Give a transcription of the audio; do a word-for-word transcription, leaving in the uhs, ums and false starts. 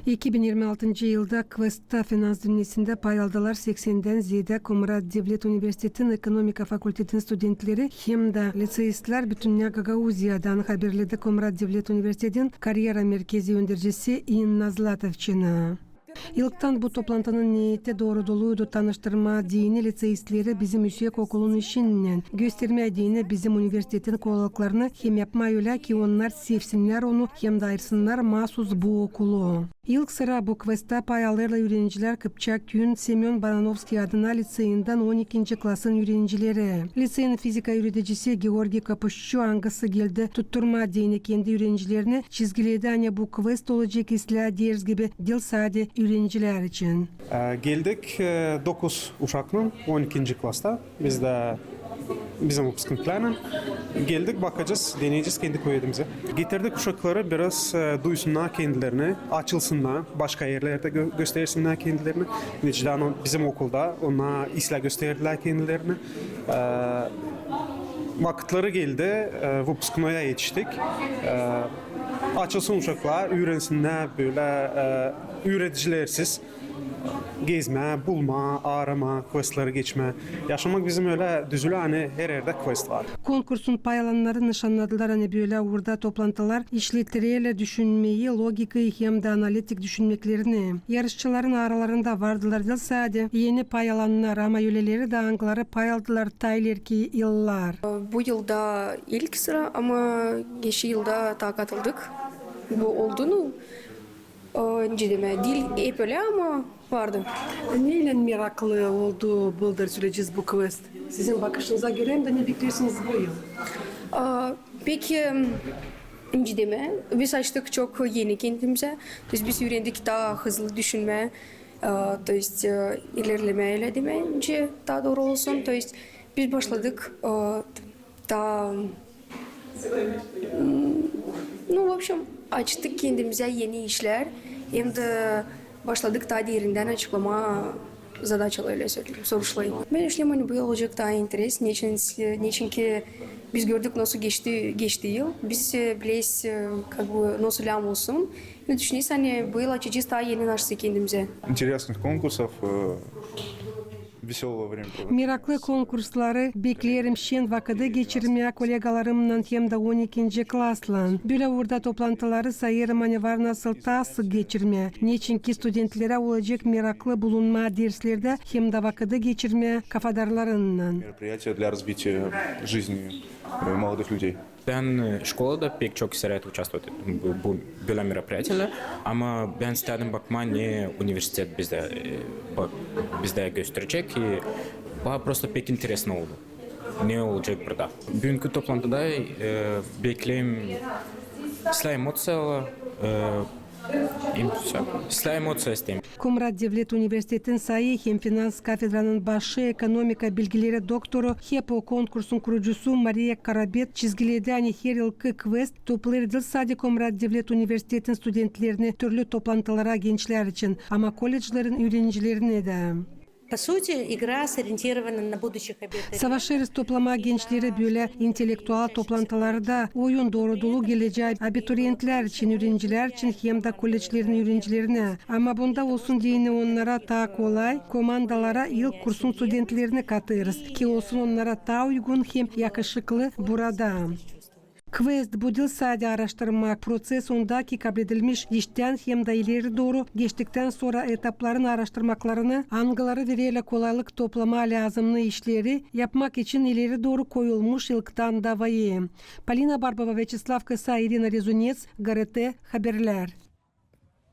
İki bin irmi altıncı yılda KVEST-ta finans dünnesindä pay aldılar seksendän zeedä Komrat devlet universitetin ekonomika fakultetin studentleri hem dä liţeistlär bütünnä Gagauziyadan, haberledi Komrat devlet universitetin karyera merkezi öndercisi İnna Zlatovçina. İlktän bu toplantının neeti dooruduluydu tanıştırmaa deyni liţeistleri bizim üüsek okulun işinnän, göstermää deyni bizim universitetin kolaylıklarını hem yapmaa ölä, ki onnar sevsinnär onu hem dä ayırsınnar maasuz bu okulu. İlk sıra bu KVEST-ta pay alêrlar üürenicilär Kıpçak küüyün Semön Baranovskiy adına liţeyinden on ikinci klasın üürencileri. Liţeyin fizika üüredicisi Georgiy Kapuşçu, angısı geldi tutturmaa deyni kendi üürencilerini, çizgiledi, ani bu KVEST olacek islää, deeriz gibi, diil sade üürenicilär için. E, geldik, e, dokuz uşaklan on ikinci klasta. Biz dä bizim выпускникlerlän geldik, bakacez, deneyecez kendi kuvvetimizä. Getirdik uşakları biraz, e, duysunnar kendilerini, açılsınnar, başka erlerdä gö-, göstersinnär kendilerini. Neçin dä bizim okulda onnar islää gösterdilär kendilerini. E, vakıtları geldi, e, выпускноя etiştik. E, açılsın uşaklar, üürensinnär bölä, e, üüredicilersiz gezmää, bulmaa, aaramaa, KVEST-leri geçmää. Yaşamak bizim ölä düzülü, ani her erdä KVEST var. Konkursun pay alannarı nışannadılar, ani bölä uurda toplantılar işlettireylär düşünmeyi, logikayı hem dä analitik düşünmeklerini. Yarışçıların aralarında vardılar diil sade eni pay alannar, ama öleleri dä, angıları pay aldılar taa ilerki yıllar. Bu yılda ilk sıra, ama geçti yılda taa katıldık. Bu oldu, nu, e, nicä demää, diil hep ölä, ama vardı. Neylän meraklı oldu bıldır sürecez bu KVEST? Sizin bakışınıza görä, hem dä ne bekleersiniz bu yıl? A, pek, em, nicä demää, biz açtık çok eni kendimizä. Biz, biz üürendik taa hızlı düşünmää, e, то есть, e, ilerlemää, ölä demää, nicä taa dooru olsun. То есть biz başladık, e, taa, m, nu, в общем, açtık kendimizä eni işlär, hem dä başladık taa derindän açıklamaa zadaçaları, ölä söleyelim, soruşları. Bän düşünerim, ani bu yıl olacek taa interes, neçin, neçinki biz gördük, nasıl geçti, geçti yıl. Biz, e, bileyiz, e, как бы, nasıl lääzım olsun. Bän düşünerim, ani bu yıl açacez taa eni naşası kendimizä. Интересных конкурсов, э, весёлого времяпровождения. Meraklı konkursları bekleerim şen vakıdı geçirmää kolegalarımnan hem dä on ikinci klaslan. Bölä uurda toplantıları sayêrım, ani var nasıl taa sık geçirmää. Neçinki studentlerä olacek meraklı bulunmaa derslerdä hem dä vakıdı geçirmää kafadarlarınnan. Мероприятия для развития жизни, э, молодых людей. Bän, e, şkolada pek çok isteerim участвовать bu, bu bölä мероприятиелär, ama bän istedim bakmaa, ne universitet bizdä, e, ba-, bizdä gösterecek, i bana просто pek интересно oldu, ne olacek burada. Büünkü toplantıda, e, bekleerim islää emoţiyalar, e, i всё. İslää emoţiya isteerim. Komrat devlet universitetin saayı hem finans kafedranın başı, ekonomika bilgileri doktoru, hep o konkursun kurucusu Mariya Karabet çizgiledi, ani her yılkı KVEST toplêêr diil sade Komrat devlet universitetin studentlerini türlü toplantılara gençlär için, ama kolleclerin üürenicilerini dä. По сути, игра сориентирована на будущих абитуриентов. Savaşêrız toplamaa gençleri bölä intellektual toplantılarda. Oyun doorudulu gelecää abituriyentlär için, üürencilär için hem dä kolleclerin üürencilerinä. Ama bunda olsun deyni onnara taa kolay komandalara ilk kursun studentlerini katêrız, ki olsun onnara taa uygun hem yakışıklı burada. KVEST bu diil sade aaraştırma proţes, onda ki kabledilmiş iştän hem dä ileri dooru geçtiktän sora etapların aaraştırmaklarını, angıları vererlär kolaylık toplamaa lääzımnı işleri yapmak için ileri dooru koyulmuş ilktandä vayı. Polina Barbova, Vyaçeslav Kısa, İrina Rezuneţ, GRT haberlär.